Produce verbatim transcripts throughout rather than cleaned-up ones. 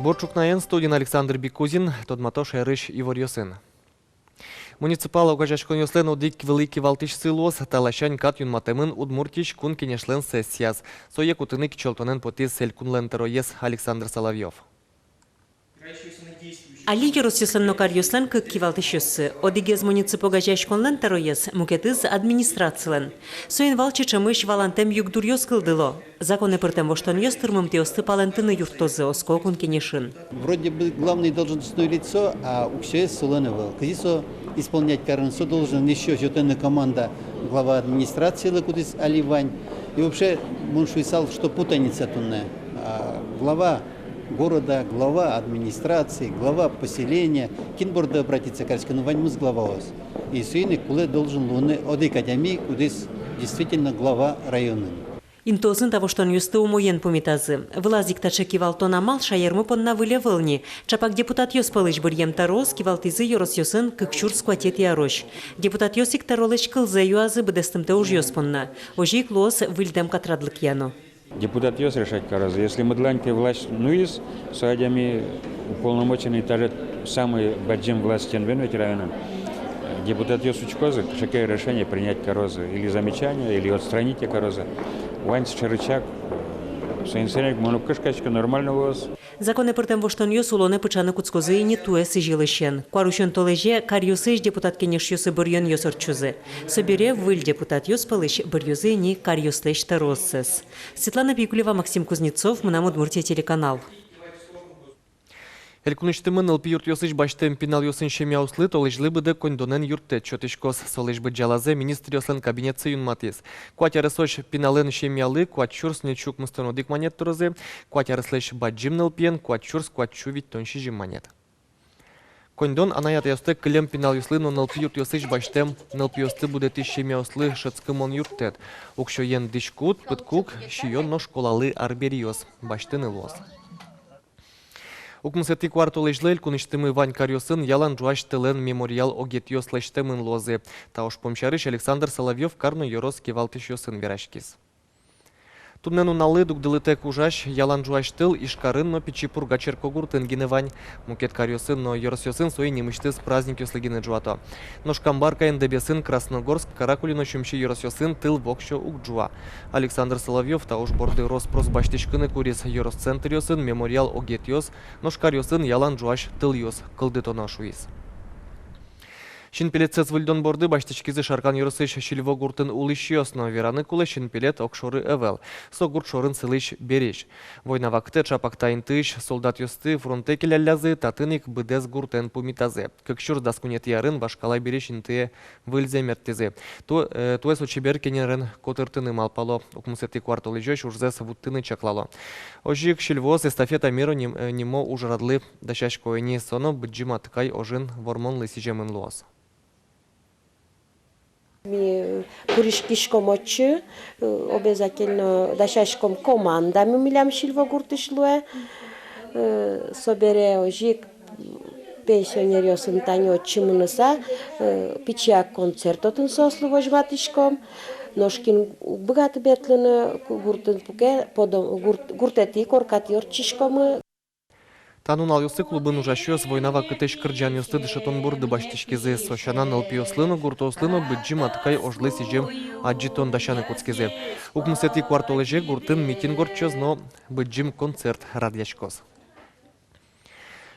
Бур ӵукнаен, студиын Александр Бикузин, тодмато шаерысь иворъёсын. Муниципал огазеяськонъёслэн одӥг вылӥ кивалтӥсьсы луоз. Та ласянь кат юнматэмын Удмуртиысь Кун Кенешлэн сессияз. Сое кутыны кичӧлтонэн потӥз элькунлэн тӧроез Александр Соловьёв. Али ёросъёслэн но каръёслэн кык кивалтӥсьёссы. Одӥгез муниципал огазеяськонлэн тӧроез, мукетыз администрацилэн. Соин валче ӵемысь валантэм югдуръёс кылдыло. Законэ пыртэм воштонъёс тырмымтэосты палэнтыны юрттозы, оско Кун Кенешын. Вроде бы главное должностное лицо, а уксёез солэн ӧвӧл. Кызьы со исполнять карыны, со должен ещё сётыны команда глава администрациелы, кудӥз али вань. И вообще, мон шуысал, что путаница туннэ. А глава города, глава администрации, глава поселения, кин борды обратиться кариськыны, ваньмыз главаос. И соин ик кулэ должен луыны одӥг адями, кудӥз действительно глава районын. Интыосын та воштонъёсты умоен пумитазы. Вылаз ик таӵе кивалтон амал шаермы понна выль ӧвӧл ни. Ӵапак депутатъёс пӧлысь быръем тӧроос кивалтӥзы ёросъёсын кык сюрс куатетӥ арозь. Депутатъёс ик тӧролэсь кылзэ юазы быдэстымтэ ужъёс понна. Озьы ик луоз выльдэм катрадлыкъя но. Депутатъёс решать карозы. Если мыдлань ке власть нуиз со адями, уполномоченный, даже самый бадӟым властен бен ведь районын, депутатъёс учкозы, кыӵе ке решение принять карозы, или замечание, или отстранить карозы. Вань сыӵе рычаг, соин сэрен ик мон уг кышкаськы, нормально луоз. Законэ пыртэм воштонъёс улонэ пыӵаны кутскозы ини туэ сӥзьылысен. Куарусён толэзе каръёсысь депутат кенешъёсы быръёнъёс ортчозы. Собере выль депутатъёс пӧлысь быръёзы ини каръёслэсь тӧрооссэс. Светлана Пикулева, Максим Кузнецов, «Мынам Удмуртие» телеканал. Элькунысьтымы нылпи юртъёсысь басьтэм пиналъёсын семьяослы толэзьлы быдэ коньдонэн юрттэт сётӥськоз. Солэсь быдӟалазэ министръёслэн кабинетсы юнматӥз. Куать аресозь пиналэн семьялы куать сюрс ньыль сю укмыстон одӥг манет тырозы, куать ареслэсь бадӟым нылпиен куать сюрс куать сю витьтон сизьым манет. Коньдон анай-атайёстэк кылем пиналъёслы но нылпи юртъёсысь басьтэм нылпиосты будэтӥсь семьяослы шӧдскымон юрттэт. Уксёен дӥськут, пыдкук, сиён но школалы арбериос басьтыны луоз. Укмысэтӥ куартолэзьлы элькунысьтымы вань каръёсын ялан ӝуась тылэн мемориал огетъёс лэсьтэмын луозы. Та ужпум сярысь Александр Соловьёв кар но ёрос кивалтӥсьёсын вераськиз. Туннэ нуналлы дугдылытэк ужась ялан ӝуась тыл Ижкарын но Пичи Пурга черкогуртын гинэ вань. Мукет каръёсын но ёросъёсын сое нимысьтыз праздникъёслы гинэ ӝуато. Нош Камбаркаын, Дэбесын, Красногорск, Каракулино, Сюмси ёросъёсын тыл воксё уг ӝуа. Александр Соловьёв та уж борды рос-прос басьтӥськыны куриз: ёрос центръёсын мемориал огетъёс, нош каръёсын ялан ӝуась тылъёс кылдытоно, шуиз. Синпелетсэс выльдон борды басьтӥськизы Шаркан ёросысь Сильво гуртын улӥсьёс но. Вераны кулэ, синпелет огшоры ӧвӧл. Со гурт шорын сылӥсь беризь. Война вакытэ ӵапак та интыысь солдатъёсты фронтэ келяллязы, татын ик быдэс гуртэн пумитазы. Кык сюрс дас куинетӥ арын вашкала беризь интые выльзэ мерттӥзы. Ту-, э, туэ со чебер кенерен котыртыны малпало. Укмысэтӥ куартолэзёзь ужзэс вуттыны чаклало. Озьы ик Сильвоос «Эстафета мира» ним-, э, нимо ужрадлы дасясько ини. Со но Быдӟым Атыкай ожын вормонлы сӥземын луоз. Ми пыриськиськом отчы, э, обязательно дасяськом командамы, милям Сильво гуртысь луэ. Э, собере озьы ик пенсионеръёсын тани отчы мыныса, э, пичияк концерт отын соослы возьматӥськом. Нош кин уг быгаты ветлыны гуртын, пуке подо-, гурт-, гуртэтӥ коркатӥ ортчиськомы. Та нуналъёсы клубын ужасьёс война вакытэсь кырӟанъёсты дышетон борды басьтӥськизы. Со сяна нылпиослы но, гуртоослы но Быдӟым Атыкай ожлы сӥзем адӟытон дасяны кутскизы. Укмысэтӥ куартолэзе гуртын митинг ортчоз но быдӟым концерт радъяськоз.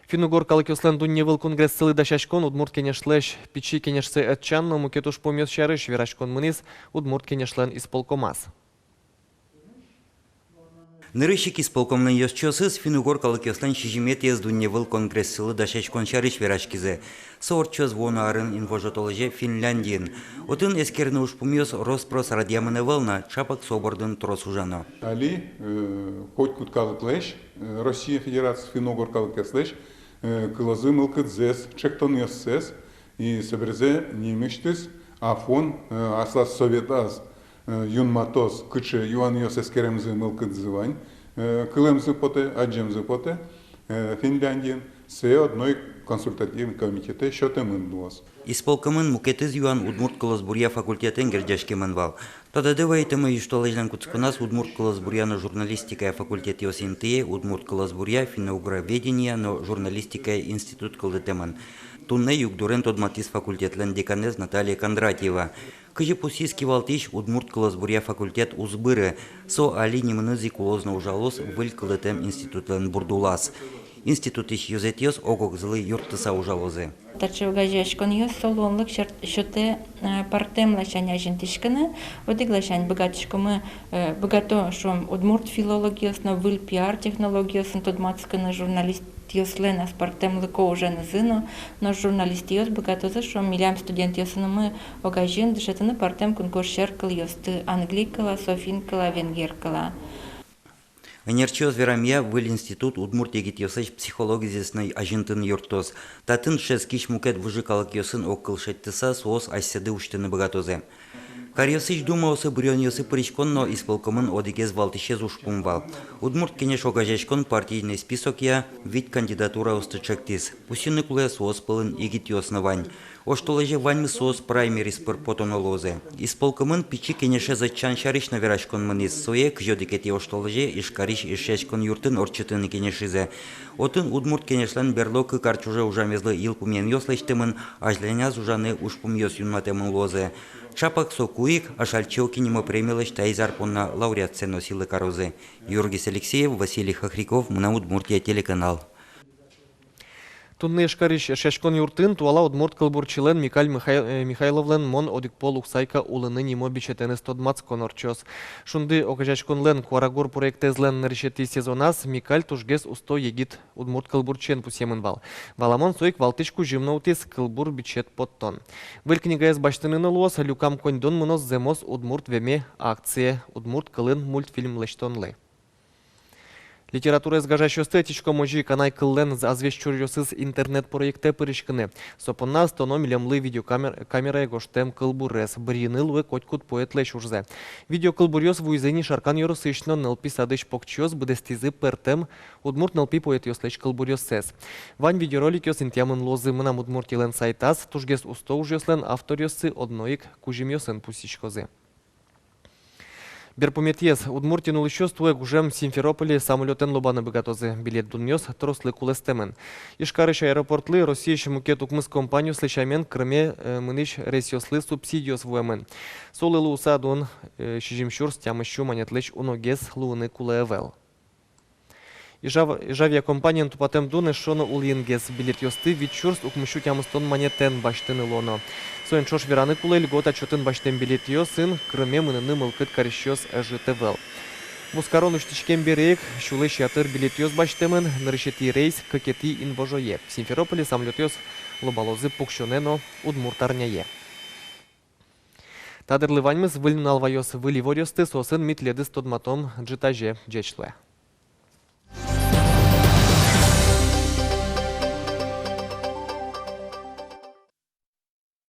Финн-угор калыкъёслэн дунневыл конгрессылы дасяськон, Удмурт Кенешлэсь Пичи Кенешсэ ӧтчан но мукет ужпумъёс сярысь вераськон мынӥз Удмурт Кенешлэн исполкомаз. Нырысь ик исполкомлэн ёзчиосыз финн-угор калыкъёслэн сизьыметӥез дунневыл конгрессылы дасяськон сярысь вераськизы. Со ортчоз вуоно арын инвожо толэзе Финляндиын. Отын эскерыны ужпумъёс рос-прос радъямын ӧвӧл на, ӵапак со бордын трос ужано. Али, э, котькуд калыклэсь, э, Россия Федерациысь финн-угор калыкъёслэсь, э, кылозы мылкыдзэс, ӵектонъёссэс, и собере нимысьтыз АФО-ын, э, аслаз советаз, э, юнматоз, кыӵе юанъёс эскеремзы мылкыдзы вань, э, кылэмзы потэ, адӟемзы потэ, э, Финляндиын, сое одно ик консультативной комитетэ сётэмын луоз. Исполкомын мукетыз юан удмурт кылосбуръя факультетэн герӟаськемын вал. Тодады вайытом, южтолэзьлэн кутсконаз удмурт кылосбуръя но журналистикая факультетъёс интые удмурт кылосбуръя, финно-угроведения но журналистикая институт кылдытэмын. Туннэ югдурен тодматӥз факультетлэн деканэз Наталья Кондратьева. Кызьы пусйиз кивалтӥсь, удмурт кылосбуръя факультет уз быры. Со али нимыныз ик улоз но ужалоз выль кылдытэм институтлэн бурдулаз. Институтысь ёзэтъёс ог-огзылы юрттыса ужалозы. Таӵе огазеяськонъёс со луонлык сёр-, сётэ, э, пӧртэм ласянь азинтӥськыны. Одӥг ласянь быгатӥськомы, э, быгато, шуом, удмурт филологъёс но выль пиар технологиосын тодматскыны, журналистъёслэн аспӧртэмлыко уженызы но, нош журналистъёс быгатозы, шуом, милям студентъёсынымы огазьын дышетыны пӧртэм кункурсьӧр кылъёсты: англи кыла со, финн кыла, венгер кыла. Ӧнерчиос верамъя, выль институт удмурт егитъёслэсь психологизэс но азинтыны юрттоз. Татын дышетскись мукет выжы калыкъёсын огкыл шедьтыса, соос асьсэды усьтыны быгатозы. Каръёсысь думаосы быръёнъёсы пыриськон но исполкомын одӥгез валтӥсез ужпум вал. Удмурт Кенеш огазеяськон партийной списокъя вить кандидатураосты ӵектӥз. Пусйыны кулэ, соос пӧлын егитъёс но вань. Оштолэзе ваньмыз соос праймериз пыр потоно луозы. Исполкомын Пичи Кенешез ӧтчан сярысь но вераськон мынӥз. Сое кызь одӥгетӥ оштолэзе Ижкарысь Эшъяськон юртын ортчытыны кенешизы. Отын Удмурт Кенешлэн берло кык ар ӵоже ужамезлы йылпумъянъёс лэсьтэмын, азьланяз ужаны ужпумъёс юнматэмын луозы. Ӵапак соку ик Ашальчи Оки нимо премилэсь таиз ар понна лауреатсэ но сӥлы карозы. Юргис Алексеев, Василий Хохряков, «Мынам Удмуртие» телеканал. Туннэ Ижкарысь Эшъяськон юртын туала удмурт кылбурчилэн Микаль Михай-, э, Михайловлэн «Мон одӥг пол уг сайка улыны» нимо бичетэныз тодматскон ортчоз. «Шунды» огазеяськонлэн «Куарагур» проектэзлэн нырысетӥ сезоназ Микаль тужгес усто егит удмурт кылбурчиен пусъемын вал. Валамон, со ик валтӥсь кузьым но утӥз — кылбур бичет поттон. Выль книгаез басьтыны но луоз, люкам коньдон мыноз зэмос «Удмурт веме» акцие удмурт кылын мультфильм лэсьтонлы. Литератураез гажасьёсты ӧтиськом озьы ик анай кыллэн азвесь чуръёсыз интернет-проектэ пыриськыны. Со понна ыстоно милемлы видеокамер-, камерае гожтэм кылбурез. Бырйыны луэ котькуд поэтлэсь ужзэ. Видеокылбуръёс вуизы ни Шаркан ёросысь но. Нылпи садысь покчиос быдэстӥзы пӧртэм удмурт нылпи поэтъёслэсь кылбуръёссэс. Вань видеороликъёс интыямын луозы «Мынам Удмуртиелэн» сайтаз. Тужгес усто ужъёслэн авторъёссы одно ик кузьымъёсын пусйиськозы. Берпуметӥез: Удмуртиын улӥсьёс туэ гужем Симферополе самолётэн лобаны быгатозы. Билет дунъёс трослы кулэстэмын. Ижкарысь аэропортлы Россиысь мукет укмыс компаниослы сямен Крыме, э, мынӥсь рейсъёслы субсидиос вуэмын. Солы луыса дун, э, сизьым сюрс тямыс сю манетлэсь уногес луыны кулэ ӧвӧл. Ижав-, Ижавиа компаниен тупатэм дун эшшо но улынгес. Билетъёсты вить сюрс укмыс сю тямыстон манетэн басьтыны луоно. Соин ӵош вераны кулэ, льгота чотын басьтэм билетъёсын Крыме мыныны мылкыд карисьёс ӧжыт ӧвӧл. Вузкарон усьтӥськем бере ик сюлэсь ятыр билетъёс басьтэмын. Нырысетӥ рейс кыкетӥ инвожое. Симферополе самолётъёс лобалозы пуксёнэ но Удмурт арняе. Та дырлы ваньмыз. Выль нунал ваёз выль иворъёсты, соосын ми тӥледыз тодматом ӝытазе. Ӟеч луэ.